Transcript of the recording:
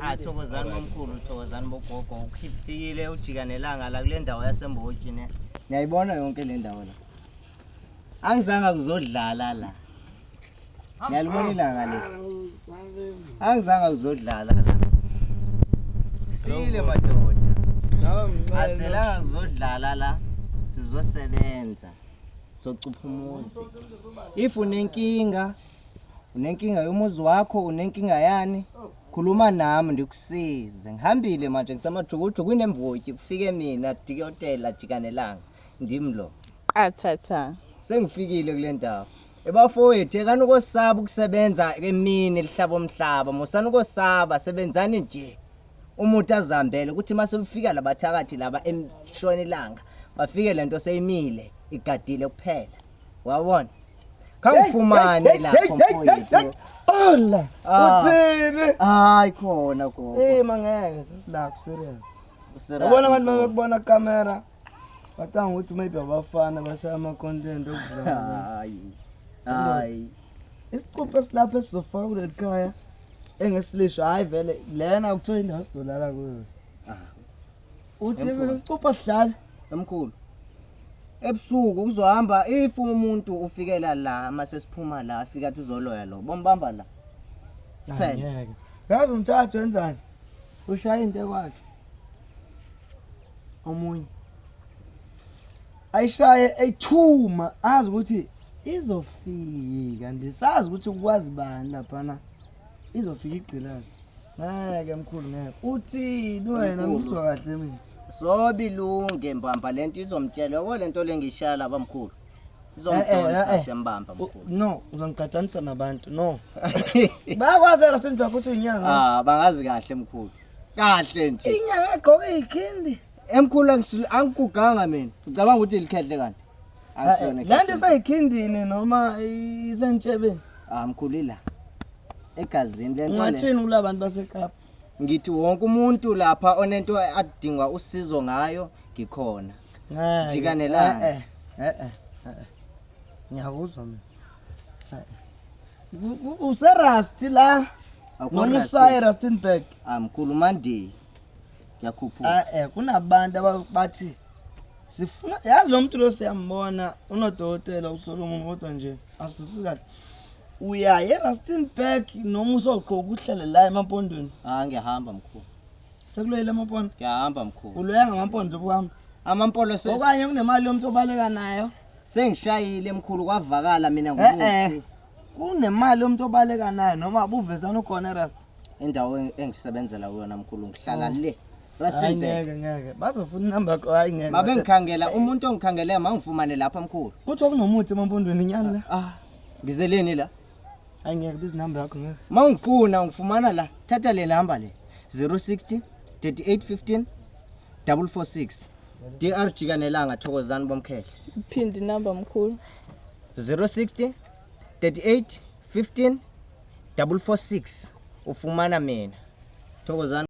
Ah, thokozani bomkhulu, thokozani bogogo. Ukhifikile ujika nelanga la kule ndawo yaseMbotshi ne. Niyayibona yonke le ndawo la. Angizange kuzodlala la. Ngiyalibona ilanga le. Angizange kuzodlala la. Sile madoda. Aselanga kuzodlala la. Sizosebenza. Socupha umuzi. If unenkinga, unenkinga yomuzi wakho, unenkinga yani, khuluma nami ndikusize. Ngihambile manje ngisamajukujuku inembotyi kufike mina dikotela jikanelanga. Ndim lo. Qathatha. Sengifikile kule ndawo. Ebafowethu ekani ukosaba ukusebenza emini lihlaba umhlaba, musani ukosaba, sebenzani nje. Umuntu azihambele ukuthi mase kufika labathakathi laba emshona ilanga, bafike lento seyimile, igadile kuphela. Wabona? Khangifumane lapho mfowethu. Ola. Ah. Uthini? Hayi khona gogo. Eh mangeke sisilapho serious. Serious, Yabona abantu mkhulu. babekubona camera. Bacanga ukuthi maybe abafana bashaya ama content okudlala. Hayi. Hayi. Isicupho esilapha esizofaka kuleli khaya engesilisho hayi vele lena kuthiwa indawo sizolala kuyo. Ah. Uthi Emkhulu. isicupho sihlale. Emkhulu. Ebusuku kuzohamba if umuntu ufikela la mase siphuma la afika athi uzoloya lo bombamba la. Kuphela. Ngeke. Yazi umthathu wenzani? Ushaya into ekwakhe. Omunye. Ayishaye eyithuma azi ukuthi izofika ndisazi ukuthi ukwazi bani laphana izofika igqilazi. Ngeke mkhulu ngeke. Uthini wena Mkhulu. ngizwa kahle mina. Sobilunge mbamba lento izomtshela yabo lento lengishaya laba mkhulu. Eh, eh, Izomdonsa eh. siyambamba mkhulu. No, uzongiqhathanisa nabantu. No. Bayakwazi era sendwa ukuthi uyinyanga. Ah bangazi kahle mkhulu. Kahle nje. Inyanga egqoke ikhindi. Emkhulu angiguganga mina. Ucabanga ukuthi likhehle kanti? Angisiyona Le nto ikhehle. iseyikhindini noma isentshebeni. Ah mkhulu ila. Egazini lento le. Ungathini kula bantu baseKapa? Ngithi wonke umuntu lapha onento adingwa usizo ngayo ngikhona. Ngeke. Jikanelanga. Eh eh eh eh. Ngiyakuzwa mina. Eh, eh. Userasti la. Akukho Noma rasti. usaye Rustenburg. Ah mkhulu Monday. Ngiyakhuphuka. Eh eh kunabantu abathi sifuna yazi lo muntu lo siyambona unodokotela uSolomon kodwa nje asisi kahle. Uyaye eRustenburg noma usogqoka uhlele la emampondweni. Ah ngiyahamba mkhulu. Sekuloyile amampondo. Ngiyahamba mkhulu. Uloya ngamampondo nje uhamba. Amampolo Okanye kunemali yomuntu obaleka nayo. sengishayile mkhulu kwavakala mina Eh eh. ngokuthi Kunemali yomuntu obaleka nayo noma buvezana ukhona eRust. indawo engisebenzela kuyona mkhulu ngihlala le Hayi Rustenburg. ngeke ngeke. Bazofuna inamba yakho hayi ngeke. Mabe ngikhangela umuntu ongikhangele mangifumane lapha mkhulu. Kuthiwa kunomuthi emampondweni inyani la. Ah ngizeleni la? Hayi ngeke biza inamba yakho ngeke. Mawungifuna ungifumana la. Thatha le namba le. 060 38 15 446. DR Jikanelanga thokozani bomkhehle. Phindi inamba mkhulu. 060 38 15 446 ufumana mina. Thokozani.